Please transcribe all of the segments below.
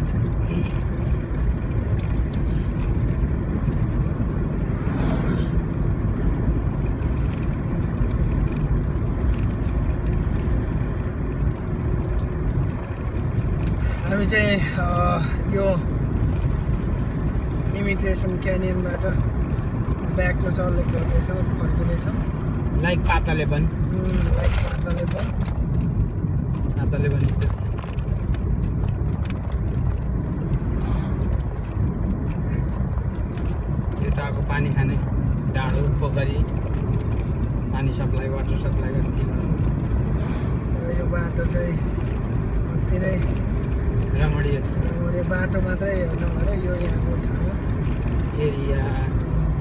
हुन्छ। हामी चाहिँ यो इमिग्रेसन क्यानियनबाट ब्याक टु सल्ट लेक गर्दैछौँ, फर्किँदैछौँ। लाइक पाताले पनि लाइक पाताले पनि टाको पानी खाने डाँडो पोखरी पानी सप्लाई वाटर सप्लाई गर्ने र यो बाटो चाहिँ अति नै रमणीय छ। यो बाटो मात्रै नभएर यो यहाँको ठाउँ एरिया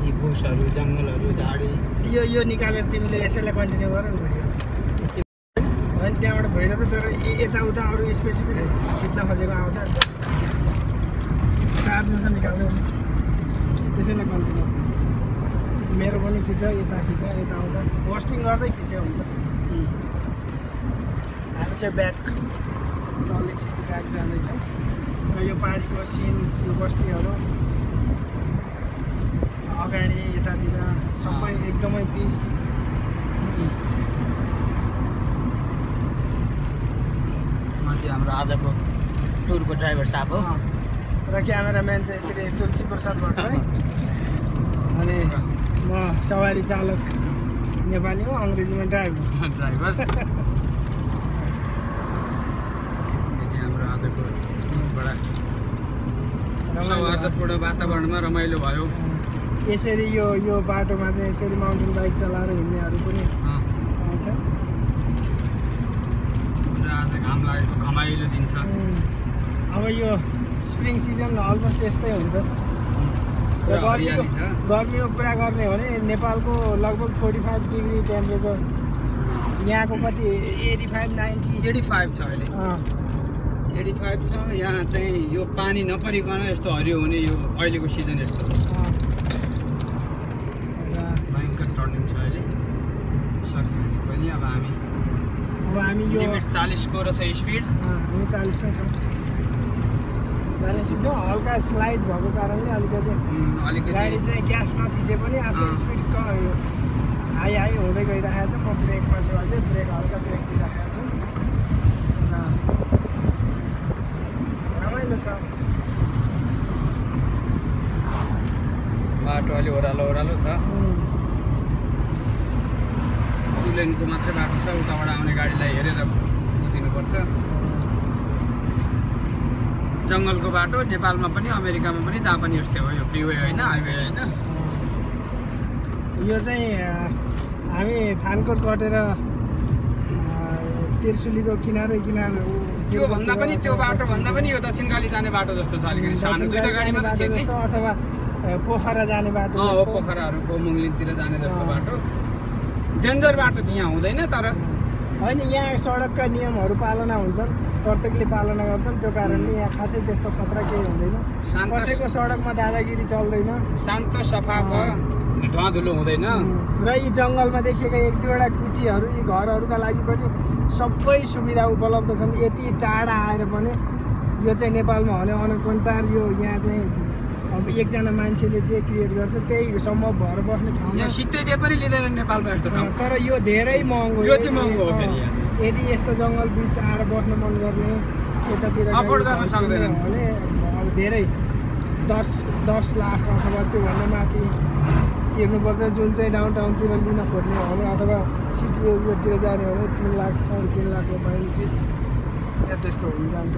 यी बुसहरू जङ्गलहरू झाडी यो निकालेर तिमीले यसैलाई कन्टिन्यू गर न भिडियो। अनि त्यहाँबाट भइरहेछ तर यताउता अरू स्पेसिफिक खिच्न खोजेको आउँछ नि त। चार्ज निकाल्दै त्यसैलाई कन्टिन्यू मेरो पनि खिच यता खिच यताउता पोस्टिङ गर्दै खिच्यो हुन्छ। हामी चाहिँ ब्याक सल्ट लेक सिटी ब्याक जाँदैछौँ र यो पानीको सिन यो बस्तीहरू अगाडि यतातिर सबै एकदमै पिस। हाम्रो आजको टुरको ड्राइभर साहब हो र क्यामेराम्यान चाहिँ यसरी तुलसी प्रसाद भट्टराई है। अनि म सवारी चालक नेपाली हो, अङ्ग्रेजीमा ड्राइभर। हाम्रो आजको सौहार्दपूर्ण वातावरणमा रमाइलो भयो। यसरी यो बाटोमा चाहिँ यसरी माउन्टेन बाइक चलाएर हिँड्नेहरू पनि आउँछ। आज घाम लागेको घमाइलो दिन छ। अब यो स्प्रिङ सिजन अलमोस्ट यस्तै हुन्छ। र गर्मीको कुरा गर्ने हो भने नेपालको लगभग 45 डिग्री टेम्परेचर, यहाँको कति 85 90 85 छ अहिले। 85 छ। यहाँ चाहिँ यो पानी नपरिकन यस्तो हरियो हुने यो अहिलेको सिजन यस्तो छ। भयङ्कर टर्निङ छ अहिले सक्यो पनि। अब हामी यो लिमिट 40 को रहेछ स्पिड। हामी 40 मै छौँ। 40 छौँ। हल्का स्लाइड भएको कारणले अलिकति गाडी चाहिँ ग्यास नथिचे पनि आफ्नो स्पिड हाई हुँदै गइरहेको छ। म ब्रेकमा छु अहिले, हल्का ब्रेक दिइरहेको छु। रमाइलो छ बाटो। अलि ओह्रालो छ। लेनको मात्रै बाटो छ। उताबाट आउने गाडीलाई हेरेर कुदिनुपर्छ। जङ्गलको बाटो नेपालमा पनि अमेरिकामा पनि जहाँ पनि यस्तै हो। यो फ्रीवे होइन, हाइवे होइन। यो चाहिँ हामी थानकोट कटेर तिर्सुलीको किनारै त्यो भन्दा पनि त्यो बाटो भन्दा पनि यो दक्षिणकाली जाने बाटो जस्तो छ। अलिकति सानो दुईटा गाडी मात्रै छिर्ने अथवा पोखरा जाने बाटो हो। पोखराहरूको मुङलिनतिर जाने जस्तो बाटो। डेन्जर बाटो चाहिँ यहाँ हुँदैन। तर होइन, यहाँ सडकका नियमहरू पालना हुन्छन्, प्रत्येकले पालना गर्छन्। त्यो कारणले यहाँ खासै त्यस्तो खतरा केही हुँदैन। कसैको सडकमा दादागिरी चल्दैन। शान्त सफा छ, धुवाधुलो हुँदैन। र यी जङ्गलमा देखिएका 1-2वटा कुटीहरू यी घरहरूका लागि पनि सबै सुविधा उपलब्ध छन्। यति टाढा आएर पनि यो चाहिँ नेपालमा हुने अनुकूलता यो यहाँ चाहिँ अब एकजना मान्छेले जे क्रिएट गर्छ त्यही सम्भव भएर बस्ने ठाउँमा यहाँ सित्तै पनि लिँदैन नेपालमा यस्तो ठाउँ। तर यो धेरै महँगो। यो चाहिँ महँगो हो फेरि। यदि यस्तो जङ्गल बिच आएर बस्न मन गर्ने यतातिर अफोर्ड गर्न सक्दैन भने अब धेरै 10 लाख अथवा त्योभन्दा माथि तिर्नुपर्छ। जुन चाहिँ डाउनटाउनतिर लिन खोज्ने हो भने अथवा सिटी एरियातिर जाने हो भने 3 लाख 3.5 लाखमा पाइने चिज यहाँ त्यस्तो हुन जान्छ।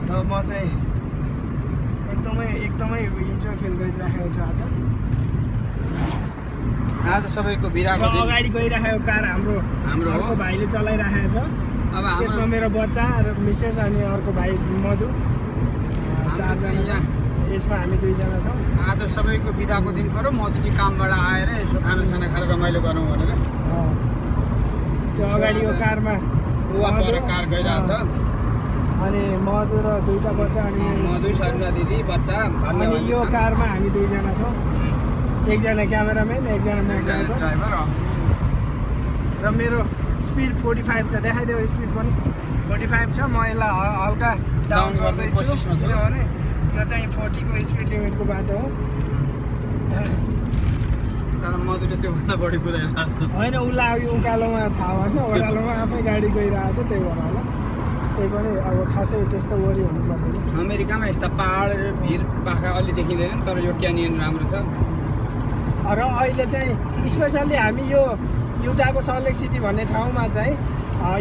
र म चाहिँ एकदमै इन्जोय फिल गरिरहेको छु आज सबैको बिराको दिन। अगाडि गइरहेको कार हाम्रो अर्को भाइले चलाइरहेको छ। अब त्यसमा मेरो बच्चा र मिसेस अनि अर्को भाइ मधु 4 जना छ। यसमा हामी 2 जना छौँ। आज सबैको बिदाको दिन पर्यो। मधु चाहिँ कामबाट आएर यसो खानासाना खाएर रमाइलो गरौँ भनेर त्यो अगाडिको कारमा कार गइरहेछ। अनि मधु र 2टा बच्चा अनि मधु सन्जा दिदी बच्चा। अनि यो कारमा हामी 2 जना छौँ। एकजना क्यामेराम्यान, एकजना ड्राइभर। र र मेरो स्पिड 45 छ, देखाइदेऊ स्पिड पनि 45 छ। म यसलाई हल्का डाउन गर्दैछु किनभने यो चाहिँ 40 को स्पिड लिमिटको बाटो हो। तर मधुले त्योभन्दा बढी कुदैन होइन, उसलाई यो उकालोमा थाहा भएन, ओह्रालोमा आफै गाडी गइरहेको छ, त्यही भएर होला। त्यही पनि अब खासै त्यस्तो वरि हुनु पर्दैन। अमेरिकामा यस्ता पहाड र भिर पाखा अलि देखिँदैन, तर यो क्यानियन राम्रो छ। र अहिले चाहिँ स्पेसल्ली हामी यो युटाको सल्ट लेक सिटी भन्ने ठाउँमा चाहिँ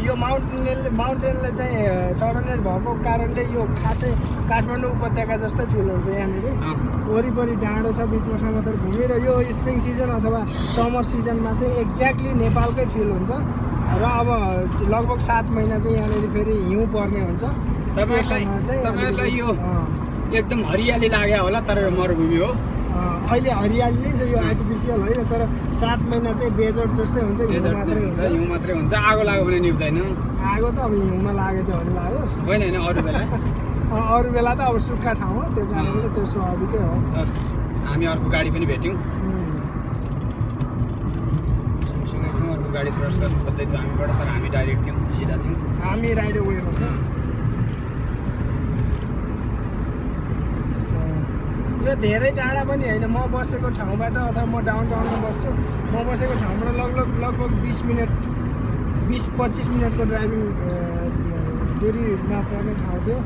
यो माउन्टेनले चाहिँ सराउन्डेड भएको कारणले यो खासै काठमाडौँ उपत्यका जस्तै फिल हुन्छ। यहाँनिर वरिपरि डाँडो छ, बिचमा समतल भूमि, र यो स्प्रिङ सिजन अथवा समर सिजनमा चाहिँ एक्ज्याक्टली नेपालकै फिल हुन्छ। र अब लगभग 7 महिना चाहिँ यहाँनिर फेरि हिउँ पर्ने हुन्छ। तपाईँहरूलाई यो एकदम हरियाली लाग्यो होला, तर यो मरुभूमि हो। अहिले हरियाली नै छ, यो आर्टिफिसियल होइन, तर 7 महिना चाहिँ डेजर्ट जस्तै हुन्छ, हिउँ मात्रै हुन्छ। आगो लाग्यो भने निप्दैन। आगो त अब हिउँमा लागेछ भने लागोस्, होइन अरू बेला अरू बेला त अब सुक्खा ठाउँ हो, त्यो कारणले त्यो स्वाभाविकै हो। हामी अर्को गाडी पनि भेट्यौँ, सँगसँगै थियौँ। अर्को गाडी क्रस गर्नु खोज्दै थियो हामीबाट, तर हामी डाइरेक्ट थियौँ, सिधा थियौँ। हामी राइड वे हो। यो धेरै टाढा पनि होइन, म बसेको ठाउँबाट अथवा म डाउन टाउनमा बस्छु, म बसेको ठाउँबाट लगभग 20-25 मिनटको ड्राइभिङ दुरीमा पर्ने ठाउँ थियो।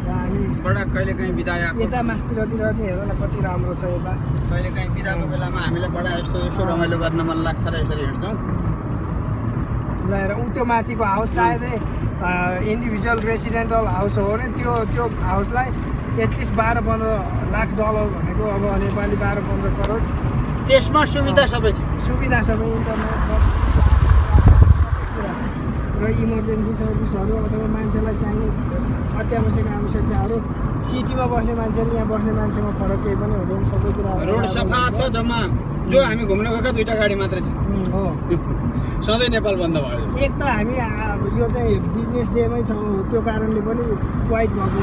र हामी बडा कहिलेकाहीँ बिदा यता मास्तिरतिर नि हेर न कति राम्रो छ यता। कहिलेकाहीँ बिदाको बेलामा हामीलाई बडा यसो रमाइलो गर्न मन लाग्छ र यसरी हिँड्छौँ। ल हेर ऊ त्यो माथिको हाउस सायदै इन्डिभिजुअल रेसिडेन्टल हाउस हो भने त्यो हाउसलाई एटलिस्ट 12-15 लाख डलर भनेको अब नेपाली 12-15 करोड। त्यसमा सुविधा सबै छ, सुविधा सबै इन्टरनेट र इमर्जेन्सी सर्भिसहरू अथवा मान्छेलाई चाहिने अत्यावश्यक आवश्यकताहरू। सिटीमा बस्ने मान्छेले यहाँ बस्ने मान्छेमा फरक केही पनि हुँदैन, सबै कुरा रोड सफा छ। जम्मा जो हामी घुम्न गएका 2टा गाडी मात्रै छ हो। सधैँ नेपाल बन्द भयो। एक त हामी यो चाहिँ बिजनेस डेमै छौँ, त्यो कारणले पनि क्वाइट भएको।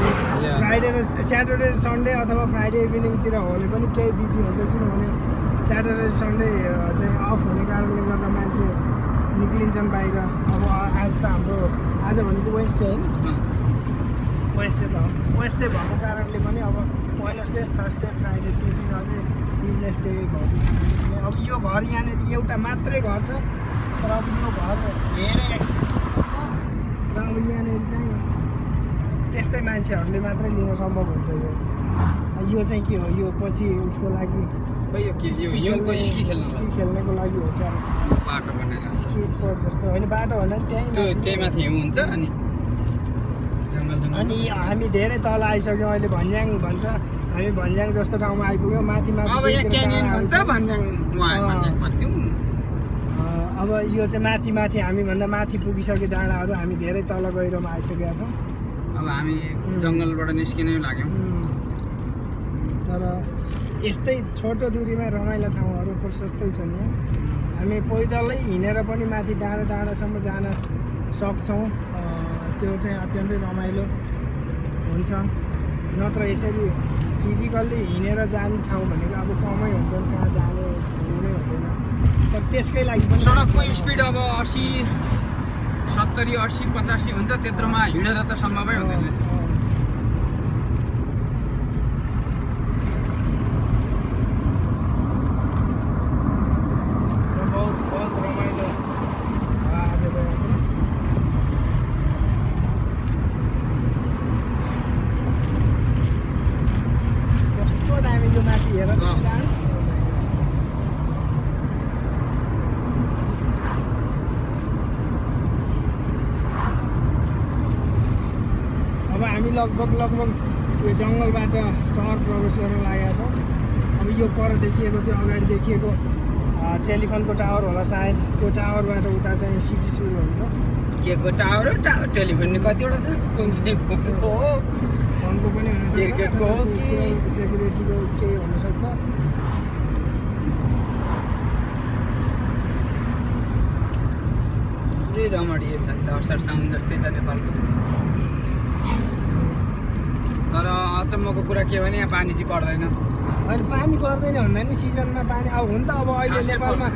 फ्राइडे र स्याटरडे सन्डे अथवा फ्राइडे इभिनिङतिर हो भने पनि केही बिजी हुन्छ, किनभने स्याटरडे सन्डे चाहिँ अफ हुने कारणले गर्दा मान्छे निक्लिन्छन् बाहिर। अब आज त हाम्रो आज भनेको वेस्टडे होइन, वेस्टडे त हो। वेस्टडे भएको कारणले पनि अब वेडनेसडे, थर्सडे, फ्राइडे त्यो दिन अझै बिजनेस डे भएको कारणले अब यो घर यहाँनिर एउटा मात्रै घर छ, तर अब यो घर धेरै एक्सपेन्सिभ हुन्छ र अब यहाँनिर चाहिँ त्यस्तै मान्छेहरूले मात्रै लिन सम्भव हुन्छ। यो चाहिँ के हो, यो पछि उसको लागि स्की खेल्नेको लागि हो क्या, बाटो बनाएर स्की स्पोर्ट जस्तो होइन, बाटो भन्दा त्यही माथि हिउँ हुन्छ। अनि हामी धेरै तल आइसक्यौँ, अहिले भन्ज्याङ भन्छ, हामी भन्ज्याङ जस्तो ठाउँमा आइपुग्यौँ। माथि अब यो चाहिँ माथि हामीभन्दा माथि पुगिसके डाँडाहरू हामी धेरै तल गहिरोमा आइसकेका छौँ। अब हामी जङ्गलबाट निस्किनै लाग्यौँ, तर यस्तै छोटो दुरीमा रमाइला ठाउँहरू प्रशस्तै छन् यहाँ। हामी पैदलै हिँडेर पनि माथि डाँडासम्म जान सक्छौँ, त्यो चाहिँ अत्यन्तै रमाइलो हुन्छ। नत्र यसरी फिजिकल्ली हिँडेर जाने ठाउँ भनेको अब कमै हुन्छन्, कहाँ जाने हुनै हुँदैन। तर त्यसकै लागि पनि सडकको स्पिड अब 80, 70, 80, 85 हुन्छ, त्यत्रोमा हिँडेर त सम्भवै हुँदैन। लगभग यो जङ्गलबाट सहर प्रवेश गर्न लागेका छौँ। अब यो पर देखिएको त्यो अगाडि देखिएको टेलिफोनको टावर होला सायद, त्यो टावरबाट उता चाहिँ सिटी सुरु हुन्छ। के को टावर हो? टेलिफोन कतिवटा छ? कुन चाहिँ फोनको हो? फोनको पनि हुनसक्छ, क्रिकेटको हो कि सेक्युरिटीको केही हुनसक्छ। पुरै रमणीय छ, असार साउन्ड जस्तै छ नेपालको। तर अचम्मको कुरा के भने यहाँ पानी चाहिँ पर्दैन। अनि पानी पर्दैन भन्दा नि सिजनमा पानी अब हुन त अब अहिले नेपालमा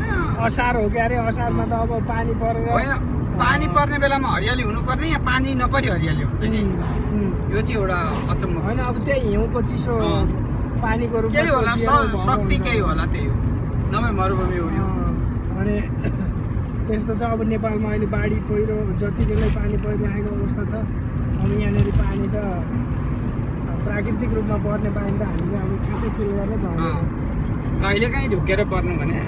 असार हो क्या अरे, असारमा त अब पानी परेर होइन पानी पर्ने बेलामा हरियाली हुनुपर्ने, यहाँ पानी नपरि हरियाली हुन्छ नि। यो चाहिँ एउटा अचम्म होइन। अब त्यही हिउँको चिसो पानीको रूपमा केही होला, शक्ति केही होला, त्यही हो, नभए मरुभूमि हो यो। अनि त्यस्तो छ। अब नेपालमा अहिले बाढी पहिरो जति बेलै पानी परिरहेको अवस्था छ। अब यहाँनिर पानी त प्राकृतिक रूपमा पर्ने पानी त हामीले अब खासै फिल गर्नै पाउँदैन। कहिलेकाहीँ झुकेर पर्नु भने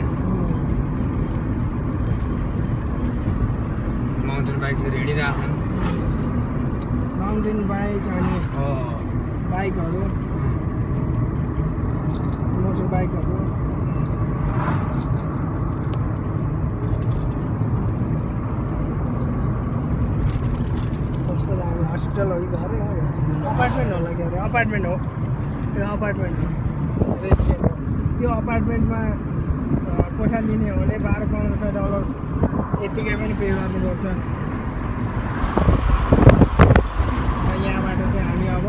माउन्टेन बाइकले हिँडिरहेछन्। माउन्टेन बाइक अनि बाइकहरू, मोटर बाइकहरू। कस्तो दामी हस्पिटल हो कि घरै हो, अपार्टमेन्ट होला के अरे, अपार्टमेन्ट हो त्यो, अपार्टमेन्ट हो, रेसिडेन्ट हो। त्यो अपार्टमेन्टमा कोठा लिने हो भने $1200-1500 यत्तिकै पनि पे गर्नुपर्छ। यहाँबाट चाहिँ हामी अब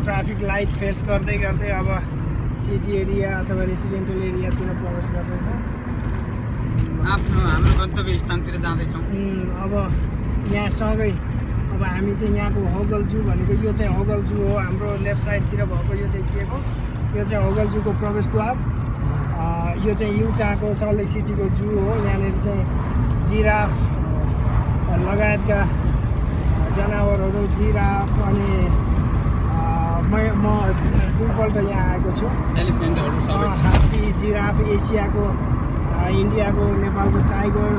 ट्राफिक लाइट फेस गर्दै गर्दै अब सिटी एरिया अथवा रेसिडेन्टल एरियातिर प्रवेश गर्दैछौँ। हाम्रो गन्तव्य स्थानतिर जाँदैछौँ। अब यहाँसँगै अब हामी चाहिँ यहाँको होगल जू भनेको, यो चाहिँ होगल जू हो, हाम्रो लेफ्ट साइडतिर भएको यो देखिएको, यो चाहिँ होगल जूको प्रवेशद्वार। यो चाहिँ युटाको सल्ट लेक सिटीको जू हो। यहाँनिर चाहिँ जिराफ लगायतका जनावरहरू, जिराफ अनि म दुईपल्ट यहाँ आएको छु। एलिफेन्टहरू सबै छ, हात्ती, जिराफ, एसियाको, इन्डियाको, नेपालको टाइगर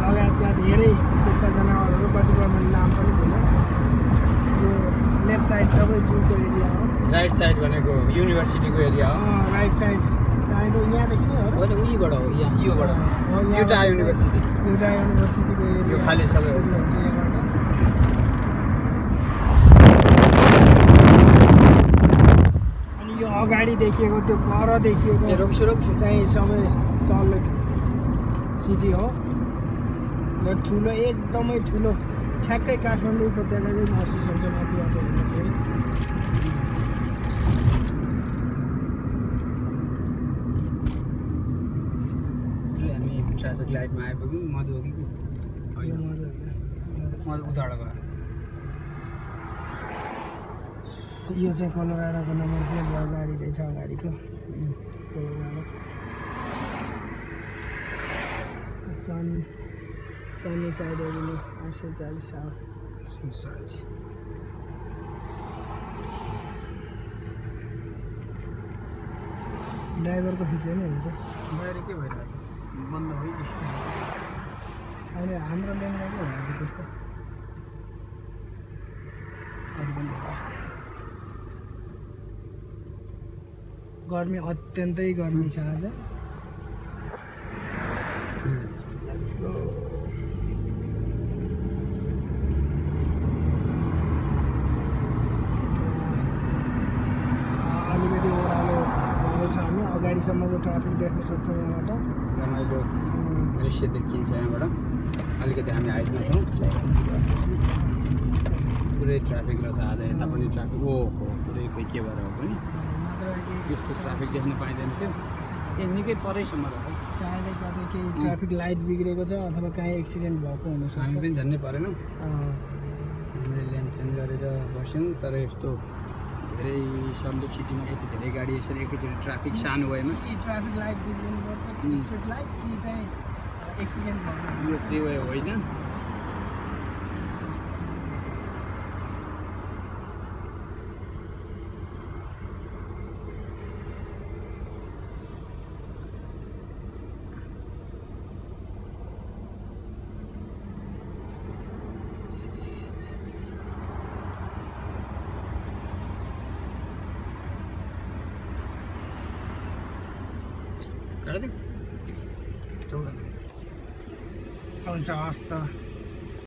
लगायतका धेरै त्यस्ता जनावरहरू, कतिपय मैले नाम पनि भुलेँ। यो लेफ्ट साइड सबै जूको एरिया हो। राइट साइड भनेको युनिभर्सिटीको एरिया हो। राइट साइड सायद यहाँदेखि नै हो र? होइन उहीबाट हो, यहाँ योबाट युटा युनिभर्सिटी, युटा युनिभर्सिटीको एरिया यो खाली सबै हुन्छ यहाँबाट। अनि यो अगाडि देखिएको, त्यो पर देखिएको चाहिँ सबै सल्ट लेक सिटी हो र ठुलो, एकदमै ठुलो, ठ्याक्कै काठमाडौँ उपत्यकाकै महसुस हुन्छ माथिबाट हेर्दाखेरि। हामी ट्राफिक लाइटमा आइपुग्यौँ। मधु हो कि होइन? मधु उताबाट गयो। यो चाहिँ कोलोराडोको नम्बर प्लेट गाडी रहेछ अगाडिको, Colorado. Sunny side area 840 south. ड्राइभरको खिचे नै हुन्छ। बाहिर के भइरहेछ? बन्द भयो कि? होइन हाम्रो लेनमा के भएछ त्यस्तो? गर्मी अत्यन्तै गर्मी छ आज। Let's go. अलिकति ओह्रालो जाँदैछौँ हामी, अगाडिसम्मको ट्राफिक देख्न सक्छौँ यहाँबाट। रमाइलो दृश्य देखिन्छ यहाँबाट। अलिकति हामी हाइटमा छौँ, पुरै ट्राफिक रहेछ आज। यता पनि ट्राफिक पुरै खोइ के भएर हो पनि यस्तो ट्राफिक देख्न पाइँदैन थियो। निकै परैसम्म रहेछ। सायदै कतै केही ट्राफिक लाइट बिग्रेको छ अथवा काहीँ एक्सिडेन्ट भएको हुनसक्छ। हामी पनि झन्नै परेनौँ। हामीले लेन चेन्ज गरेर बस्यौँ, तर यस्तो धेरै सल्ट लेक सिटीमा यति धेरै गाडी यसरी एकैचोटि ट्राफिक सानो भएमा ट्राफिक लाइट बिग्रिनुपर्छ कि स्ट्रिट लाइट कि चाहिँ एक्सिडेन्ट भएको? यो फ्रीवे होइन। हुन्छ हस् त।